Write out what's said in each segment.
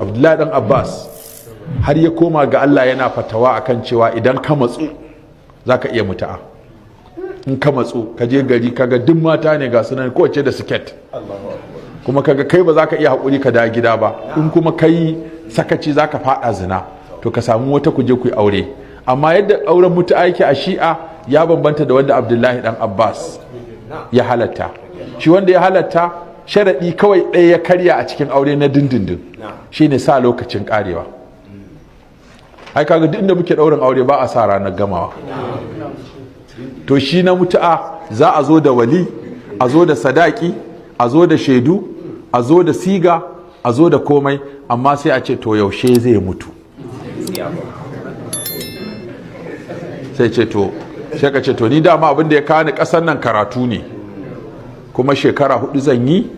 Abdullahi dan Abbas har ya koma ga Allah yana fatawa akan cewa idan ka matsu zaka iya mutu'a. In ka matsu, ka je gari, kaga duk mata ne ga sunan, kowace da siket, kuma kaga kai ba za ka iya haƙuri ka dawo gida ba, in kuma kai sakaci za ka faɗa zina, to ka samu wata ku je ku yi aure. Amma yadda auren mutu'a yake a Shi'a ya bambanta da wanda Abdullahi dan Abbas ya halatta. Shi wanda ya halatta, sharaɗi kawai ɗaya ya karya a cikin aure na dindindin, shine sa lokacin karewa. Ai kaga duk inda muke ɗaurin aure ba a sa ranar gamawa. To shi na mutu'a za a zo da wali, a zo da sadaki, a zo da shaidu, a zo da siga, a zo da komai, amma sai a ce, "To, yaushe zai mutu?" Sai ce to, sai ka ce, "To, ni dama abin da ya kawo ni ƙasar nan karatu ne, kuma shekara 4 zan yi.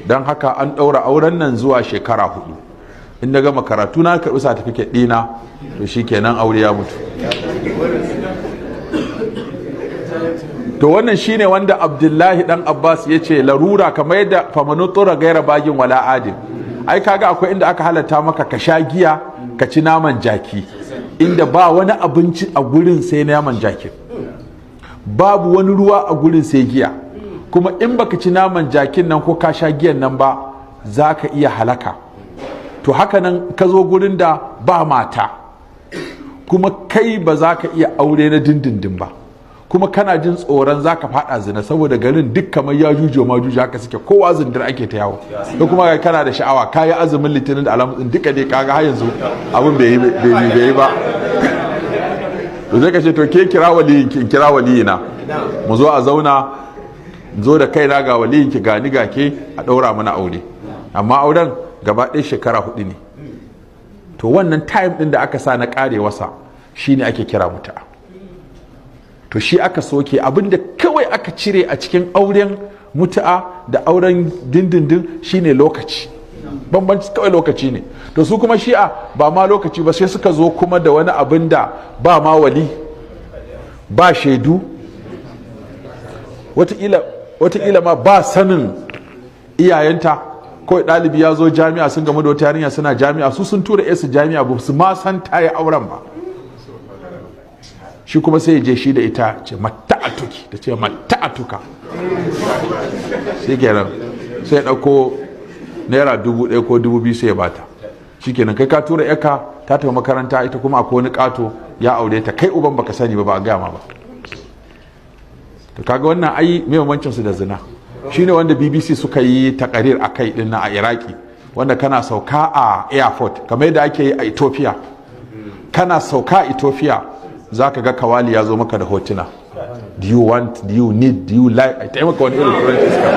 Don haka an ɗaura auren nan zuwa shekara 4. In na gama karatu na karɓi satifiket ɗina, to shi kenan, aure ya mutu." To wannan shine wanda Abdullahi dan Abbas ya ce larura, kamar yadda فمن اضطر غير باغ ولا عاد. Ai kaga akwai inda aka halatta maka ka sha giya, ka ci naman jaki, inda ba wani abinci a gurin sai naman jakin, babu wani ruwa a gurin sai giya, kuma in baka ci naman jakin nan ko ka sha giyan nan ba, za ka iya halaka. To haka nan ka zo gurin da ba mata, kuma kai ba za ka iya aure na dindindin ba, kuma kana jin tsoron za ka fada zina, saboda garin duk kamar ya jujo ma jujo haka suke, kowa zindir ake ta yawo, ko kuma kana da sha'awa, ka yi azumin Litinin da Alhamis duka dai, kaga har yanzu abin bai yi ba, to zai ka ce, "To, ke kira waliyinki, in kira waliyina, mu zo a zauna, zo da kaina, ga waliyinki, ga ni ga ke, a ɗaura mana aure." Amma auren gaba ɗaya shekara 4 ne. To wannan time ɗin da aka sa na ƙarewarsa shine ake kira mutu'a. To shi aka soke. Abinda kawai aka cire a cikin auren mutu'a da auren dindindin shine lokaci. Bambanci kawai lokaci ne. To su kuma Shi'a ba ma lokaci ba, sai suka zo kuma da wani abin da ba ma wali ba, shaidu, watakila ma ba sanin iyayenta. Kawai ɗalibi ya zo jami'a, sun gamu da wata yarinya suna jami'a, su sun tura su jami'a, ba su ma san ta yi auren ba. Shi kuma sai ya je shi da ita, ce, "متعتك", ta ce, "متعتك". Shi kenan, sai ya ɗauko ₦1,000 ko 2,000 sai ya bata. Shi kenan, kai ka tura yaka ta tafi makaranta, ita kuma akwai wani ƙato ya aure ta, kai uban baka sani ba, ba a gaya ma ba. To kaga wannan ai mai bambancin su da zina? Shine wanda BBC suka yi takarir a kai din a Iraki, wanda kana sauka a airport, kamar yadda ake yi a Ethiopia, kana sauka a Ethiopia za ka ga kawali ya zo maka da hotuna: "Do you want? Do you need? Do you like?" A taimaka wani irin Turanci iska,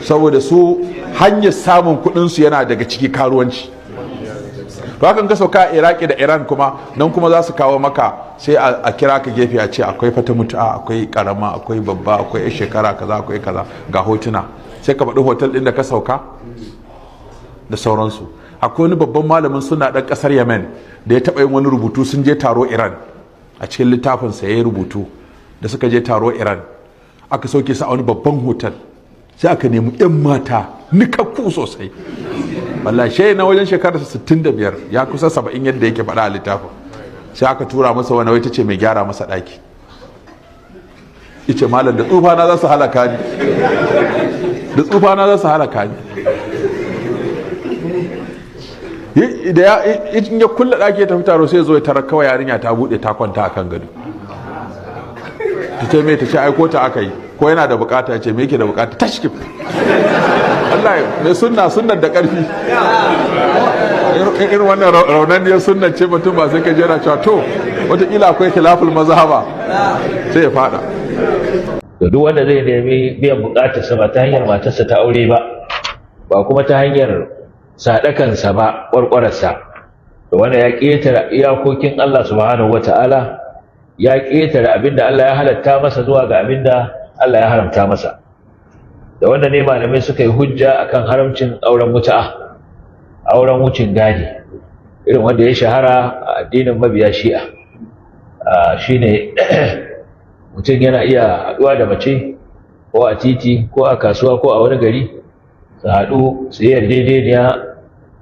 saboda su hanyar samun kudinsu yana daga ciki karuwanci. To hakan ka sauka a Iraki da Iran kuma, nan kuma za su kawo maka, sai a kira ka gefe, a ce akwai fata mutu'a, akwai karama, akwai babba, akwai yan shekara kaza, akwai kaza, ga hotuna. Sai ka faɗi hotel ɗin da ka sauka da sauransu. Akwai wani babban malamin suna ɗan ƙasar Yemen da ya taɓa yin wani rubutu, sun je taro Iran, a cikin littafinsa ya yi rubutu da suka je taro Iran, aka sauke su a wani babban hotel, sai aka nemi 'yan mata nikakku sosai. Wallahi shi na wajen shekarar 65, ya kusa 70, yadda yake faɗa a littafin. Sai aka tura masa wani, wai ce mai gyara masa ɗaki. Ice, "Malam, da tsufa na za su halaka ni, da tsufa na za su halaka ni." Da ya in ya kulle ɗaki ya tafi taro, sai ya zo ya tarar kawai yarinya ta buɗe, ta kwanta a kan gado. Ta ce mai, ta ce aiko ta aka yi, ko yana da bukata. Ya ce, "Me yake da bukata?" Ta shi Allah mai sunna, sunnar da karfi irin wannan raunanniyar sunnar ce, mutum ba sai ka jera cewa to wataƙila akwai خلاف المذهب, sai ya fada. To, duk wanda zai nemi biyan bukatarsa ba ta hanyar matarsa ta aure ba, ba kuma ta hanyar sadakansa ba, kwarkwararsa, to wanda ya ƙetare iyakokin Allah سبحانه وتعالى, ya ƙetare abinda Allah ya halatta masa zuwa ga abinda Allah ya haramta masa. Da wanda ne malamai suka yi hujja akan haramcin auren mutu'a, auren wucin gadi, irin wanda ya shahara a addinin mabiya Shi'a. Shine mutum yana iya haɗuwa da mace ko a titi ko a kasuwa ko a wani gari, Su haɗu su yi yarjejeniya,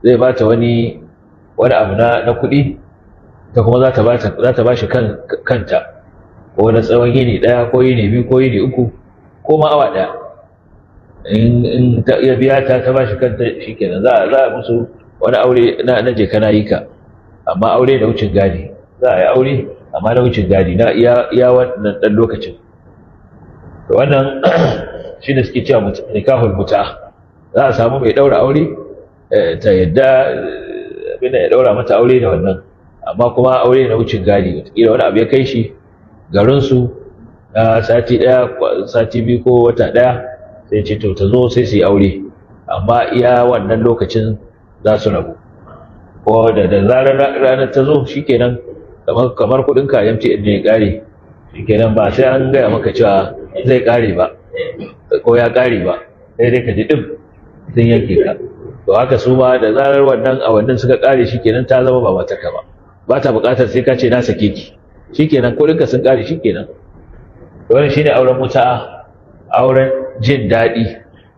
zai ba ta wani abu na kuɗi, ta kuma za ta ba shi kanta, ko na tsawon yini ɗaya, ko yini 2, ko yini 3, ko ma awa 1. In ta iya biya ta, ta ba shi kanta, shikenan. Za a musu wani aure na je kana yi ka, amma aure da wucin gadi. Za a yi aure amma na wucin gadi, na iya wannan ɗan lokacin. To wannan shi ne suke cewa nikahul mut'a. Za a samu mai ɗaura aure, ta yadda abin ya ɗaura mata aure da wannan, amma kuma aure na wucin gadi. Wataƙila wani abu ya kai shi garinsu na sati 1, sati 2, ko wata 1, sai ce to ta zo, sai su yi aure, amma iya wannan lokacin za su rabu. Ko da zarar ranar ta zo, shikenan, kamar kuɗin ka MTN ne ya ƙare, shikenan, ba sai an gaya maka cewa zai ƙare ba ko ya ƙare ba, sai dai ka ji ɗin sun yanke ka. To haka su ma, da zarar wannan awannin suka ƙare, shikenan, ta zama ba matarka ba. Ba ta buƙatar sai ka ce na sake ki. Shikenan, kuɗinka sun ƙare, shikenan. Wannan shine auren muta'a, auren jin daɗi,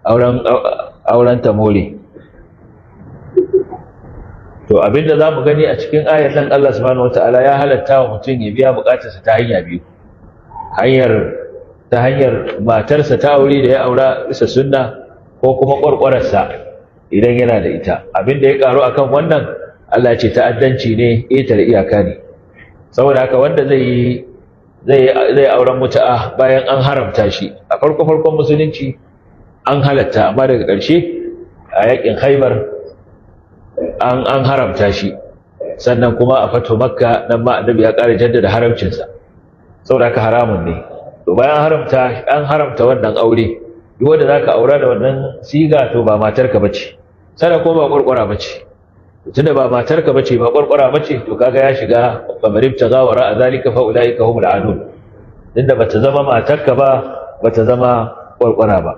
auren tamore. To abinda za mu gani a cikin ayar nan, Allah subhanahu wataala ya halatta wa mutum ya biya buƙatarsa ta hanya biyu: ta hanyar matarsa ta aure da ya aura bisa sunna, ko kuma ƙwarƙwararsa idan yana da ita. Abinda ya ƙaru akan wannan, Allah ya ce ta'addanci ne, ƙetare iyaka ne. Saboda haka wanda zai auren mutu'a bayan an haramta shi a farko farkon musulunci, an halatta, amma daga ƙarshe a yakin Khaibar an haramta shi. Sannan kuma a fato Makka nan ma Annabi ya ƙara jaddada haramcinsa. Saboda haka haramun ne. To bayan an haramta wannan aure, duk wanda zaka aura da wannan siga, to ba matarka bace, sannan kuma ba ƙwarƙwara bace. Tunda ba matarka bace, ba ƙwarƙwara bace, to kaga ya shiga فمن ابتغى وراء ذلك فأولئك هم العادون. Tunda bata zama matarka ba, bata zama ƙwarƙwara ba.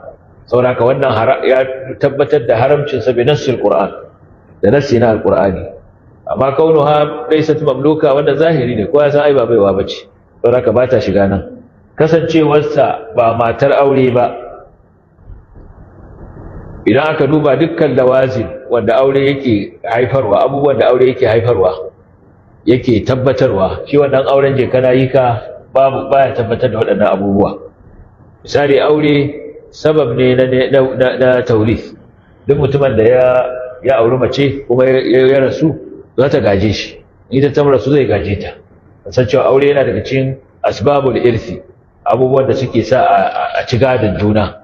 Saboda haka wannan ya tabbatar da haramcin sa بنص القرآن, da nassi na Alqur'ani. Amma كونها ليست مملوكة, wannan zahiri ne, ko ya san ai ba baiwa bace. Saboda haka ba ta shiga nan. Kasancewarsa ba matar aure ba, idan aka duba dukkan لوازم wanda aure yake haifarwa, abubuwan da aure yake haifarwa, yake tabbatarwa, shi wannan auren je kana yi ka babu, baya tabbatar da waɗannan abubuwa. Misali, aure sabab ne na توريث. Duk mutumin da ya auri mace kuma ya rasu, za ta gaje shi. Ita ta rasu, zai gaje ta. San cewa aure yana daga cikin أسباب الإرث, abubuwan da suke sa a ci gadon juna.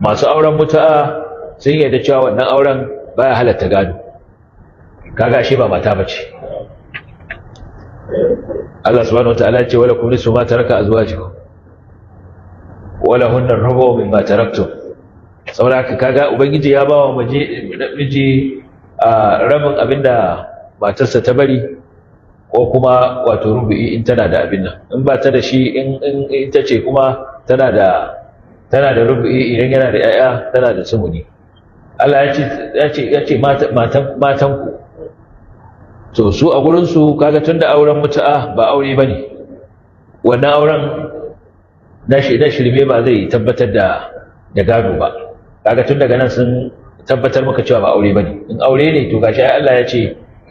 Masu auren mutu'a sun yarda cewa wannan auren baya halatta gado. Kaga shi ba mata bace. Allah سبحانه وتعالى ce ولكم نصف ما ترك أزواجكم ولهن الربع مما تركتم. Saboda haka kaga Ubangiji ya ba wa miji rabin abinda matarsa ta bari, ko kuma wato rubu'i in tana da abin nan. In ba ta da shi, in ta ce kuma tana da rubu'i, idan yana da 'ya'ya tana da sumuni. Allah ya ce matan matanku. To su a gurin su, kaga tunda auren mutu'a ba aure bane, wannan auren na shirme ba zai tabbatar da gado ba. Kaga tun daga nan sun tabbatar maka cewa ba aure bane. In aure ne, to gashi ai Allah ya ce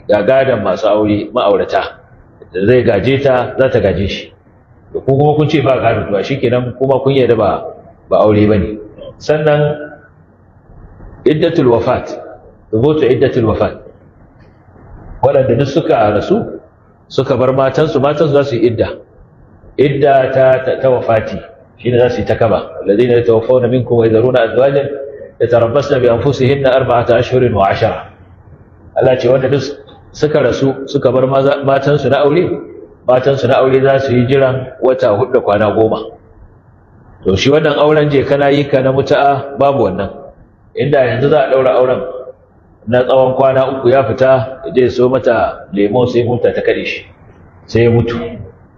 ga gadon masu aure, ma'aurata, da zai gaje ta, za ta gaje shi. To ku kuma kun ce ba gado, to shikenan, kuma kun yarda ba aure bane. Sannan عدة الوفاة, ثبوت عدة الوفاة, waɗanda duk suka rasu suka bar matansu, matansu za su yi idda, idda ta wafati, shine za su yi ta kaba. الذين يتوفون منكم ويذرون أزواجا يتربصن بأنفسهن 4 أشهر وعشرا. Allah ce wanda duk suka rasu suka bar matansu na aure, matansu na aure za su yi jiran wata 4 da kwana 10. To shi wannan auren je kana yi ka na mutu'a babu wannan. Inda yanzu za a ɗaura auren na tsawon kwana 3, ya fita je so mata lemo, sai mota ta kaɗe shi sai ya mutu,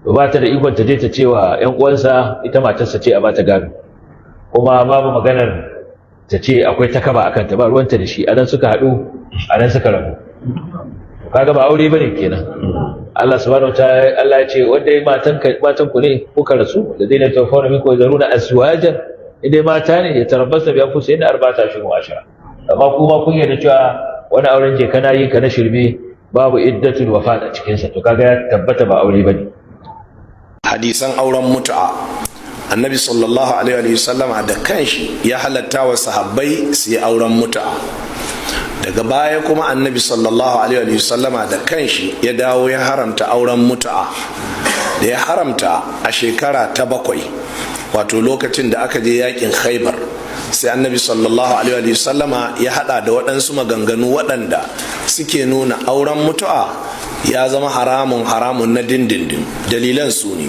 to ba ta da ikon ta je ta ce wa ƴan uwansa ita matarsa ce, a ba ta gado. Kuma babu maganar ta ce akwai takaba a kanta, ba ruwanta da shi. Anan suka haɗu, anan suka rabu. Kaga ba aure bane kenan. Allah سبحانه وتعالى Allah ya ce wanda ya matan ku ne kuka rasu, الذين يتوفون منكم ويذرون أزواجا. Idan mata ne ya tarabbasa bi anfusihinna arba'ata ashhurin wa ashara. Amma kuma kun yarda cewa wani auren je kana yi ka na shirme, babu iddatul wafat a cikin sa, to kaga ya tabbata ba aure bane. Hadisan auren mutu'a, Annabi sallallahu alaihi wa sallama da kanshi ya halatta wa sahabbai su yi auren mutu'a. Daga baya kuma Annabi sallallahu alaihi wa sallama da kanshi ya dawo ya haramta auren mutu'a. Da ya haramta a shekara ta 7, wato lokacin da aka je yakin Khaibar, sai Annabi sallallahu alaihi wa sallama ya hada da waɗansu maganganu waɗanda suke nuna auren mutu'a ya zama haramun, haramun na dindindin. Dalilan su ne: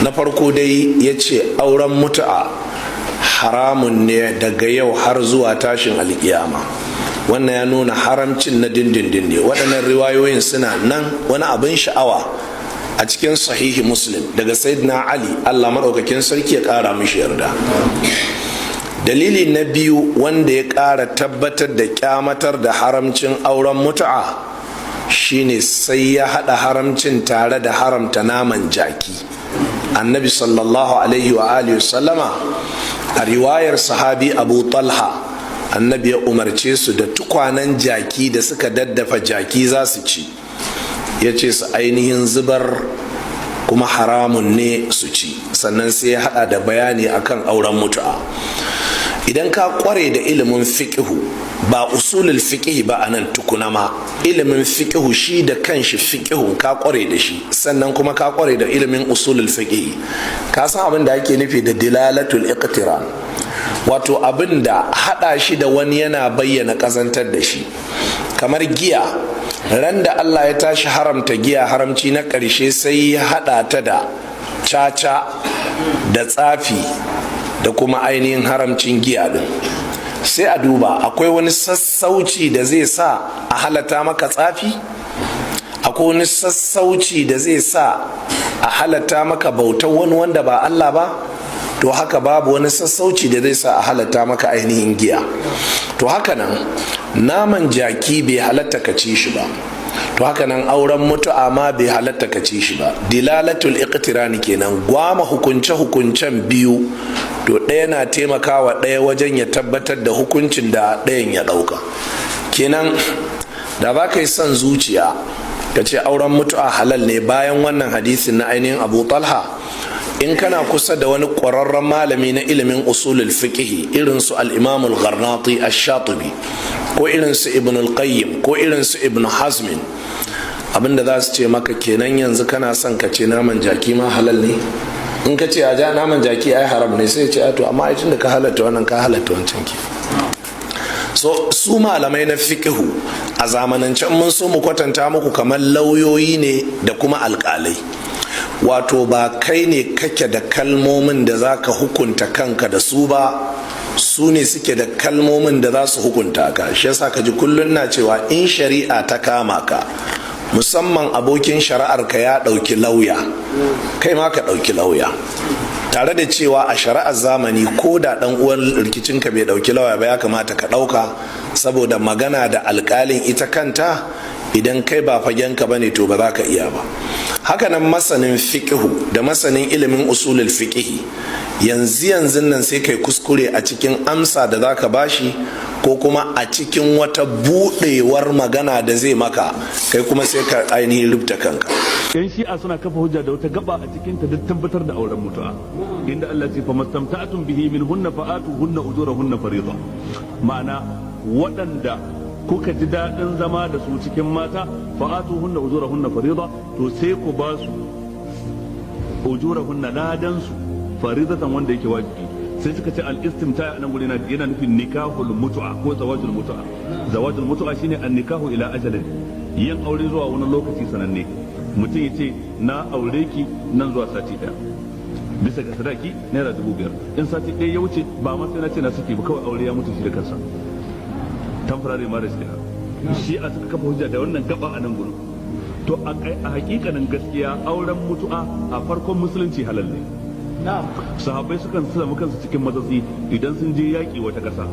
na farko dai, ya ce auren mutu'a haramun ne daga yau har zuwa tashin alkiyama. Wannan ya nuna haramcin na dindindin ne. Waɗannan riwayoyin suna nan. Wani abin sha'awa, a cikin Sahihi Muslim daga Sayyidina Ali, Allah maɗaukakin sarki ya ƙara mishi yarda. Dalili na biyu wanda ya ƙara tabbatar da kyamatar da haramcin auren mutu'a shine sai ya haɗa haramcin tare da haramta naman jaki. Annabi sallallahu alaihi wa alihi sallama, a riwayar sahabi Abu Talha, Annabi ya umarce su da tukwanen jaki da suka daddafa jaki za su ci, ya ce su ainihin zubar, kuma haramun ne su ci. Sannan sai ya hada da bayani akan auren mutu'a. Idan ka kware da ilimin fiƙihu, ba usulul fiƙihi ba anan tukuna ma, ilimin fiƙihu shi da kanshi fiƙihu ka kware da shi, sannan kuma ka kware da ilimin usulul fiƙihi, ka san abin da ake nufi da dilalatul iqtiran, wato abin da hada shi da wani yana bayyana kazantar da shi. Kamar giya, ran da Allah ya tashi haramta giya haramci na ƙarshe, sai ya hada ta da caca da tsafi da kuma ainihin haramcin giya din. Sai a duba, akwai wani sassauci da zai sa a halatta maka tsafi? Akwai wani sassauci da zai sa a halatta maka bautar wani wanda ba Allah ba? To haka babu wani sassauci da zai sa a halatta maka ainihin giya. To haka nan naman jaki bai halatta ka ci shi ba. To haka nan auren mutu'a ma bai halatta ka ci shi ba. Dilalatul iqtirani kenan, gwama hukunce hukuncen biyu. To ɗaya na taimakawa ɗaya wajen ya tabbatar da hukuncin da ɗayan ya ɗauka. Kenan da ba ka yi son zuciya ka ce auren mutu'a halal ne bayan wannan hadisin na ainihin Abu Talha, in kana kusa da wani ƙwararren malami na ilimin usulul fiqhi irin su al-Imam al-Gharnati, ash-Shatibi, ko irin su Ibn al-Qayyim, ko irin su Ibn Hazmin, abinda za su ce maka kenan, yanzu kana son ka ce naman jaki ma halal ne? In ka ce a ja naman jaki ai haram ne, sai ce to amma ai tunda ka halatta wannan, ka halatta wancan ki. So su malamai na fiqhu a zamanance, mun so mu kwatanta muku, kamar lauyoyi ne da kuma alkalai. Wato ba kai ne kake da kalmomin da za ka hukunta kanka da su ba, su ne suke da kalmomin da za su hukunta ka. Shi yasa ka ji kullum na cewa in shari'a ta kama ka, musamman abokin shari'ar ka ya ɗauki lauya, kai ma ka ɗauki lauya. Tare da cewa a shari'ar zamani, ko da ɗan uwan rikicinka bai ɗauki lauya ba, ya kamata ka ɗauka, saboda magana da alƙalin ita kanta, idan kai ba fagenka bane, to ba za ka iya ba. Hakanan masanin fiƙihu da masanin ilimin usulul fiƙihi, yanzu yanzu nan sai kai kuskure a cikin amsa da za ka bashi, ko kuma a cikin wata buɗewar magana da zai maka, kai kuma sai ka ainihin rubuta kanka. Yan Shi'a suna kafa hujja da wata gaba a cikin ta duk tabbatar da auren mutu'a, inda Allah ce: "Famastamta'tum bihi minhunna fa'atuhunna ujurahunna fariida." Ma'ana, waɗanda kuka ji daɗin zama da su cikin mata, fa'atuhunna ujurahunna fariida, to sai ku ba su ujurahunna, ladan su, faridatan, wanda yake wajibi. Sai suka ce al-istimta nan guri yana nufin nikahul mutu'a ko zawajul mutu'a. Zawajul mutu'a shine an-nikahu ila ajalin, yin aure zuwa wani lokaci sananne. Mutum ya ce na aure ki nan zuwa sati daya, bisa ga sadaki ₦5,000. In sati ɗaya ya wuce, ba ma sai na ce na saki ba, kawai aure ya mutu shi da kansa. Temporary marriage kenan. Shi a suka kafa hujja da wannan gaba a nan gurin. To a hakikanin gaskiya, auren mutu'a a farkon musulunci halal ne. Sahabbai sukan samu kansu cikin matsatsi idan sun je yaƙi wata ƙasa,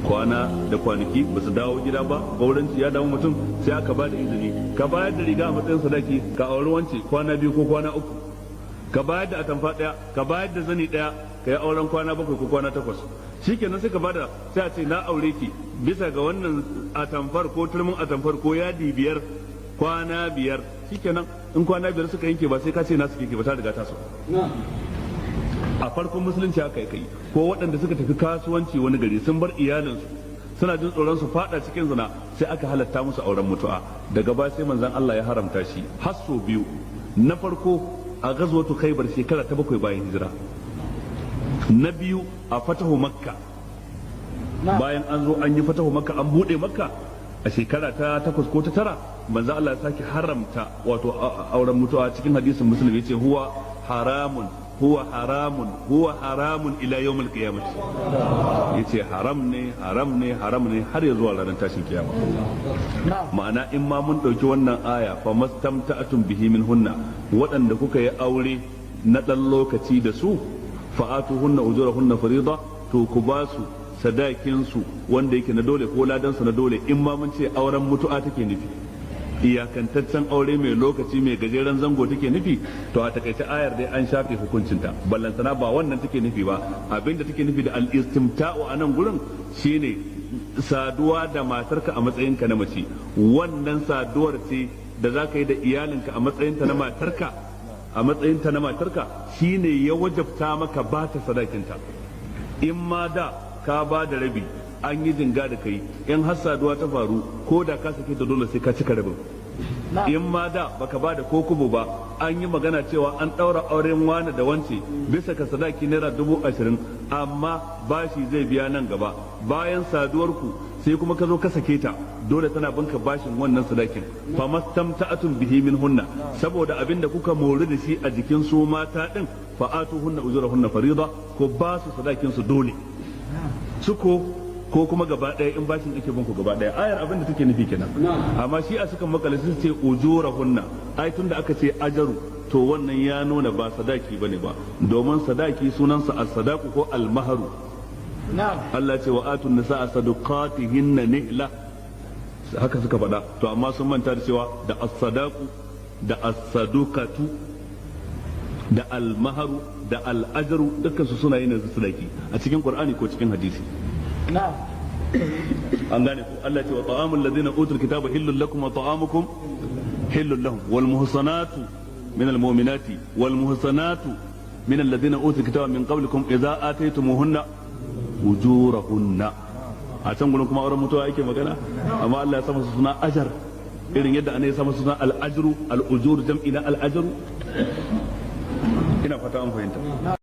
kwana da kwanaki ba su dawo gida ba, gauranci ya damu mutum, sai aka ba da izini ka bayar da riga a matsayin sadaki, ka auri wance kwana 2 ko kwana 3, ka bayar da atamfa ɗaya, ka bayar da zani ɗaya, ka Ka yi auren kwana 7 ko kwana 8, shikenan sai ka bada, sai a ce na aure ki bisa ga wannan atamfar ko turmin atamfar ko yadi 5 kwana 5, shikenan in kwana 5 suka yanke ba sai ka ce na suke ke ba, ta riga ta so. A farkon musulunci haka kai, ko waɗanda suka tafi kasuwanci wani gari sun bar iyalinsu suna jin tsoron su fada cikin zina, sai aka halatta musu auren mutu'a. Daga baya sai manzon Allah ya haramta shi har sau 2. Na farko a gazwatu Khaybar shekara ta 7 bayan hijira, na biyu a fatahu Makka, bayan an zo an yi fatahu Makka, an bude Makka a shekara ta 8 ko ta 9, manzon Allah ya sake haramta wato auren mutu'a. Cikin hadisin Muslim yace huwa haramun, huwa haramun, huwa haramun ila yawmil qiyamah. Yace haram ne, haram ne, haram ne har ya zuwa ranar tashin kiyama. Ma'ana in ma mun dauki wannan aya fa mastamta'tum bihi min hunna, waɗanda kuka yi aure na ɗan lokaci da su, fa atuhunna ujurahunna farida, to ku ba su sadakin su wanda yake na dole ko ladan su na dole. In ma mun ce auren mutu'a take nufi, iyakantaccen aure mai lokaci mai gajeren zango take nufi, to a takaice ayar dai an shafe hukuncinta. Ballantana ba wannan take nufi ba. Abinda take nufi da al-istimta'u a nan gurin shine saduwa da matarka a matsayinka na mace. Wannan saduwar ce da za ka yi da iyalinka a matsayinta na matarka, a matsayinta na matarka, shine ya wajabta maka ba ta sadakinta. In ma da ka ba da rabi an yi jinga da kai, in har saduwa ta faru ko da ka sake ta dole sai ka cika rabin. In ma da baka ba da ko kubo ba, an yi magana cewa an ɗaura auren wani da wance bisa ka sadaki naira 20,000, amma bashi zai biya nan gaba bayan saduwar ku, sai kuma ka zo ka sake ta, dole tana binka bashin wannan sadakin. Fa mastamta'atun bihi min hunna, saboda abinda kuka mori da shi a jikin su mata din, fa atuhunna ujurahunna farida, ko ba su sadakin su dole suko, ko kuma gaba ɗaya in bashin ake bin ku gaba ɗaya. Ayar abin da take nufi kenan. Amma shi a sukan makale su ce ujurahunna, ai tunda aka ce ajaru to wannan ya nuna ba sadaki bane ba, domin sadaki sunansa as-sadaqu ko al-mahru. Allah ce wa atun nisaa saduqatihinna nihla, haka suka faɗa. To amma sun manta da cewa da as-sadaqu da as-sadukatu da al-mahru da al-ajru dukkan su suna yin sadaki a cikin Qur'ani ko cikin hadisi. An gane ku. Allah ce wa ta'amul ladina utul kitaba hillul lakum wa ta'amukum hillul lahum wal muhsanatu min al mu'minati wal muhsanatu min alladhina utul kitaba min qablikum idza ataytumuhunna ujurahunna. A can gurin kuma auren mutuwa yake magana, amma Allah ya sa masa suna ajar, irin yadda ana ya sa masa suna al ajru, al ujur jam'i na al ajru. Ina fata an fahimta.